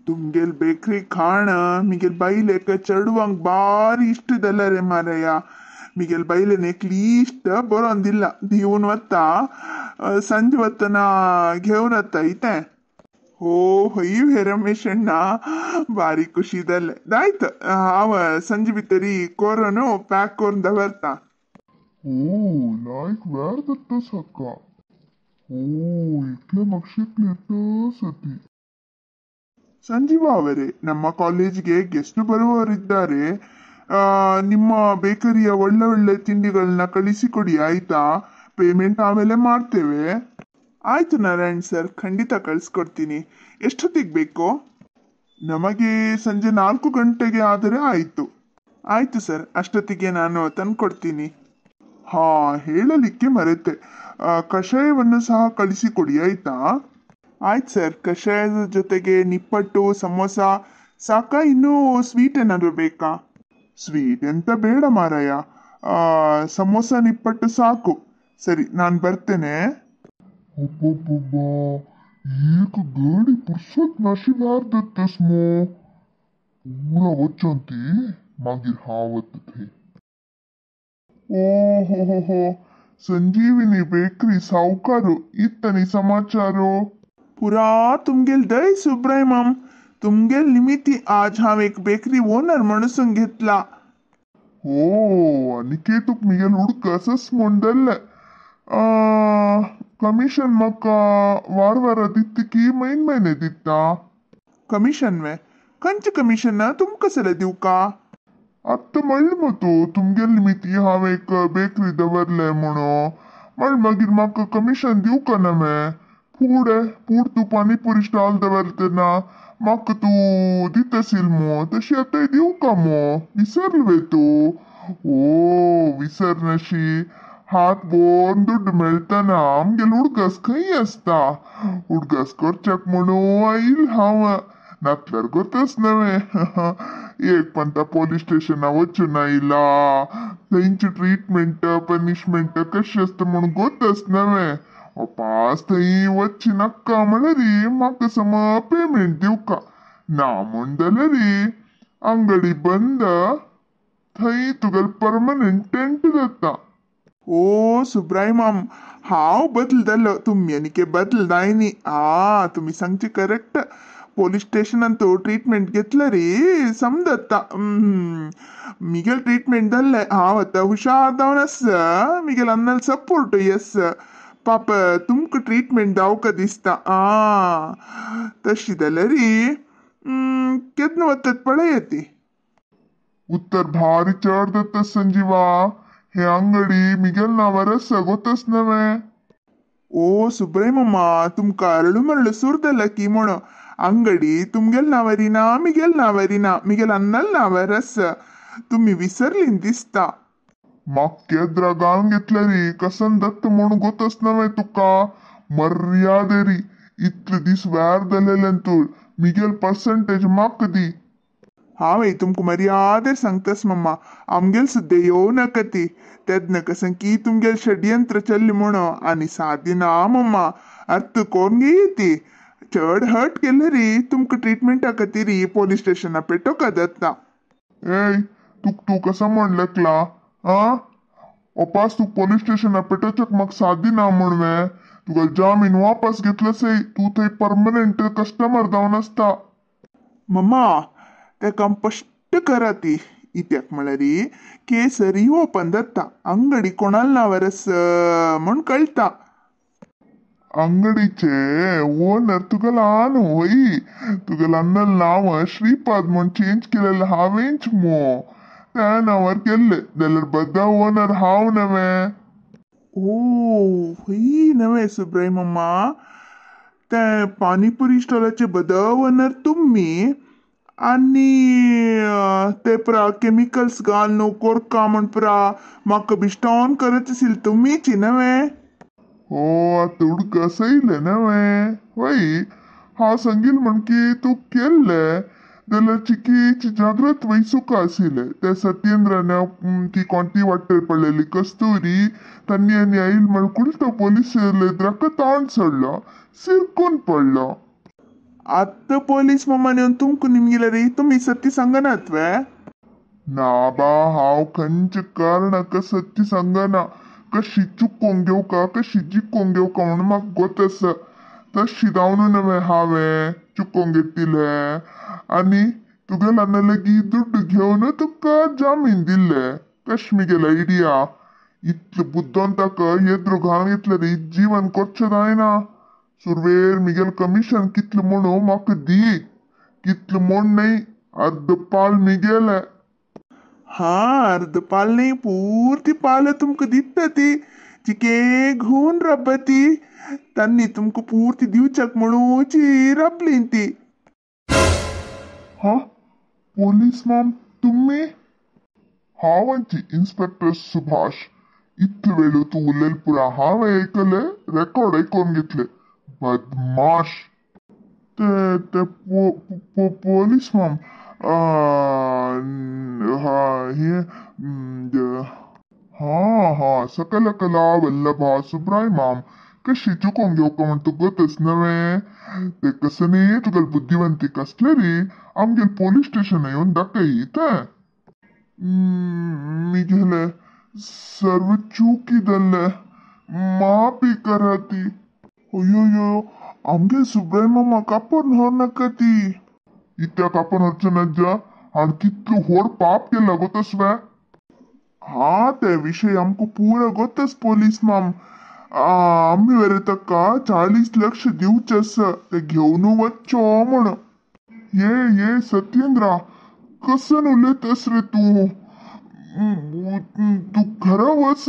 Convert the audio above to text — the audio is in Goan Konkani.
तुमगेल बेकरी खाण मिगेल बायलेक चेडवांक बारी इश्ट जाल्या रे मारया. मिगेल बायलेन एकली इश्ट बरोवन दिला दिवन वता, संजे वतना घेवन वता इतें. हो हय हे रमेश अण्णा, बारी खुशी जालें. आयत हांव संजे भितरी कोरून पॅक करून दवरता. ओ लायक वेळ जाता साका. ओ इतले म्हाका शिकले तर ती. ಸಂಜೀವ ಅವರೇ, ನಮ್ಮ ಕಾಲೇಜ್ಗೆ ಗೆಸ್ಟ್ ಬರುವವರಿದ್ದಾರೆ. ನಿಮ್ಮ ಬೇಕರಿಯ ಒಳ್ಳೆ ಒಳ್ಳೆ ತಿಂಡಿಗಳನ್ನ ಕಳಿಸಿಕೊಡಿ ಆಯ್ತಾ? ಪೇಮೆಂಟ್ ಆಮೇಲೆ ಮಾಡ್ತೇವೆ. ಆಯ್ತು ನಾರಾಯಣ್ ಸರ್, ಖಂಡಿತ ಕಳಿಸ್ಕೊಡ್ತೀನಿ. ಎಷ್ಟೊತ್ತಿಗೆ ಬೇಕು? ನಮಗೆ ಸಂಜೆ 4 ಗಂಟೆಗೆ ಆದರೆ ಆಯಿತು. ಆಯಿತು ಸರ್, ಅಷ್ಟೊತ್ತಿಗೆ ನಾನು ತಂದುಕೊಡ್ತೀನಿ. ಹಾ, ಹೇಳಲಿಕ್ಕೆ ಮರೆತೆ, ಕಷಾಯವನ್ನು ಸಹ ಕಳಿಸಿಕೊಡಿ ಆಯ್ತಾ? ಆಯ್ತು ಸರ್. ಕಷಾಯದ ಜೊತೆಗೆ ನಿಪ್ಪಟ್ಟು, ಸಮೋಸ ಸಾಕಾ? ಇನ್ನೂ ಸ್ವೀಟ್ ಏನಾದರೂ ಬೇಕಾ? ಸ್ವೀಟ್ ಎಂತ ಬೇಡ ಮಾರಾಯ, ಸಮೋಸ ನಿಪ್ಪಟ್ಟು ಸಾಕು. ಸರಿ, ನಾನು ಬರ್ತೇನೆ. ಅಬ್ಬಬ್ಬಬ್ಬಾ, ಏಕ ಗಡಿ ಪುರ್ಸತ್ ನಶಿಲಾರ್ದತ್ತಸ್ಮೋ ಪೂರ ವಚ್ಚಂತಿ ಮಾಗೀರ್ ಹಾವತ್ತತೆ. ಓ ಹೋ ಹೋ ಹೋ, ಸಂಜೀವಿನಿ ಬೇಕ್ರಿ ಸಾವುಕಾರು, ಇತ್ತನಿ ಸಮಾಚಾರೋ? पुरा तुमगेल दय सुब्राय माम, तुमगेल निमित्ती आज हांव एक बेकरी ओनर म्हणून घेतला. हो अनिकेतूक मिगेल हुडकसच म्हूण जाल्लें. कमिशन म्हाका वार वारा दिता की म्हयन म्हयने दिता? कमिशन वे? खंयचें कमिशन तुमकां जाल्यार दिवका? आतां म्हणलें मगो तूं, तुमगेल निमित्ती हांव एक बेकरी दवरलें म्हणून. म्हण मागीर म्हाका कमिशन दिवका ना मे? फुडें फूड तूं पानीपुरी स्टॉल दवरतना म्हाका तूं दिताशील मो, तशी आतां दिवका मो? विसरल वे तूं? ओ विसरनाशी, हात भोर दुड्ड मेळटना आमगेल उडगास खंय आसता? उडगास करच्याक म्हणून आयल हांव, नातल्यार करताच नवें. एक पंता पोलीस स्टेशना वचून आयला, थंयची ट्रिटमेंट पनिशमेंट कशी आसता म्हणून गोतच नवें. पास थंय वच्ची नाका म्हणल्यार म्हाका सम पेमेंट दिवका ना म्हूण जाल्यार अंगडी बंद, थंय तुगेलो परमनंट टेंट जाता. ओ सुब्राय माम, हांव बदल जालो, तुमी आनीके बदल जाय न्ही. आ तुमी सांगचे करेक्ट, पोलीस स्टेशनान तो ट्रिटमेंट घेतलं रे समजता. मिगेल ट्रिटमेंट जाल्लें, हांव आतां हुशार जावन आसा, मिगेल अन्नाल सपोर्ट येस. पाप तुमकां ट्रिटमेंट जावका दिसता. आ तशी जाल्यार केन्ना वतात पळय ती. उत्तर भारी चड जाता संजीवा, हे अंगडी मिगेल नांवार आसा गोतच नवें. ओ सुब्राय मामा, तुमकां अरळू मरळू सूर जाला की म्हणून अंगडी तुमगेल नांवारी ना, मिगेल नांवारी ना, मिगेल अन्नाल नांवार आसा. तुमी विसरलीं दिसता. म्हाका केद्रा घालून घेतल्या रे, कसन दत्त म्हणून गोतच नवें तुका. मर्यादे री, इतले दीस व्यार जालेले तूं, मिगेल पर्संटेज म्हाका दी. हांवें तुमकां मर्यादेर सांगतास मम्मा, आमगेल सुद्दां येवं नाका ती. तेन्ना कसं की तुमगेल षडयंत्र चल्लें म्हणून आनी सादी ना मम्मा, अर्थ कोरून घेय ती. चड हर्ट केलें रे तुमकां ट्रिटमेंटा खातीर पोलीस स्टेशना पेटोवका जाता. एय तुक तूं कसो म्हण लेखला? आ ओपास तूं पोलीस स्टेशना पेटोवच्याक म्हाका सादी ना म्हण वे? तुका जामीन वापस घेतलो सय, तूं थंय परमनंट कस्टमर जावन आसता. मम्मा तेका स्पश्ट करा ती, इत्याक म्हळ्यार केस रिओपन जाता, अंगडी कोणाल नांवार आसा म्हूण कळटा. अंगडीचे ओनर तुगेलो ल्हान होय, तुगेलो अन्नाल नांव श्रीपाद म्हूण चेंज केलेलें हांवेंच मो, त्या नांवार केल्लें जाल्यार बद्दा ओनर हांव नवें. ओ हय नवें सुब्राय मम्मा, ते पानीपुरी स्टॉलाचे बद ओनर तुमी आनी ते पुरा केमिकल्स घालून कोरका म्हण पुरा म्हाका बिश्टॉन करत आशिल्ले तुमीच नवें. हो आतां उडकास येयलें नवें. वय हांव सांगील म्हण की तूं केल्लें जाल्यार चिकीची जाग्रत वयसुका आशिल्लें. त्या सत्येंद्रान ती कोणती वाटेर पडलेली कस्तुरी तांणी आनी आयल म्हण कुलतो पोलीस एद्राक ताण सोडलो, सिरकून पडलो. आत्तां पोलीस मामान येवन तुमकां निमगिले रे, तुमी सत्य सांगनात वे? ना बा, हांव खंयच्या कारणाक सत्य सांगना. कशी चुकोवंक घेवका, कशी जिखोवंक घेवका म्हूण म्हाका गोत आसा. तशी जावन न्हय हांवें चुकोवंक घेतिल्ले आनी तुगेल्यान लेगीत दुड्ड घेवन तुका जामीन दिल्ले. कश मिगेले आयडिया? इतले बुद्दोंताक येद्रो घालून घेतले रे, जीवन करचें जायना. सुरवेर मिगेल कमिशन कितलें म्हणून म्हाका दी. कितलें म्हूण न्हय, अर्द पाल मिगेले. हा, अर्द पाल न्ही, पुर्ती पाल तुमकां दिता ती. चिके घेवन राबा ती. तांणी तुमकां पुर्ती दिवच्याक म्हणूची राबली ती. हा, पोलीस माम तुम्ही? हांव इन्स्पेक्टर सुभाष. इतले वेळ तूं उलयलें पुरा हांवें आयकलें, रेकॉर्ड आयकोन घेतले. बदमाश. ते ते पोलीस माम, हा हे हा हा सकल कला वल्लभा सुब्राय माम, कशी चुकोवंक घेवका म्हण तुका गोतच नव्हे? ते कसं न्ही तुगेली बुद्धिवंती कसले रे, आमगेल पोलीस स्टेशन येवन दाखय तें. मिगेले सर्व चुकी जाल्ले, माफी कराती. अयो, आमगे सुब्राय मामा कापोन व्हर नाका ती. इत्याक कापोन व्हरचें नाज्जा? हांवें कितलो व्हड पाप केला गोतस वे? हा, ते विशय आमकां पुरो गोतस पोलीस माम. आमी वेरे ताका 40 लक्ष दिवचे आसा, ते घेवन वच्चो म्हण. ये ये सत्येंद्रा, कसन उलयतस रे तूं? तूं घरा वच.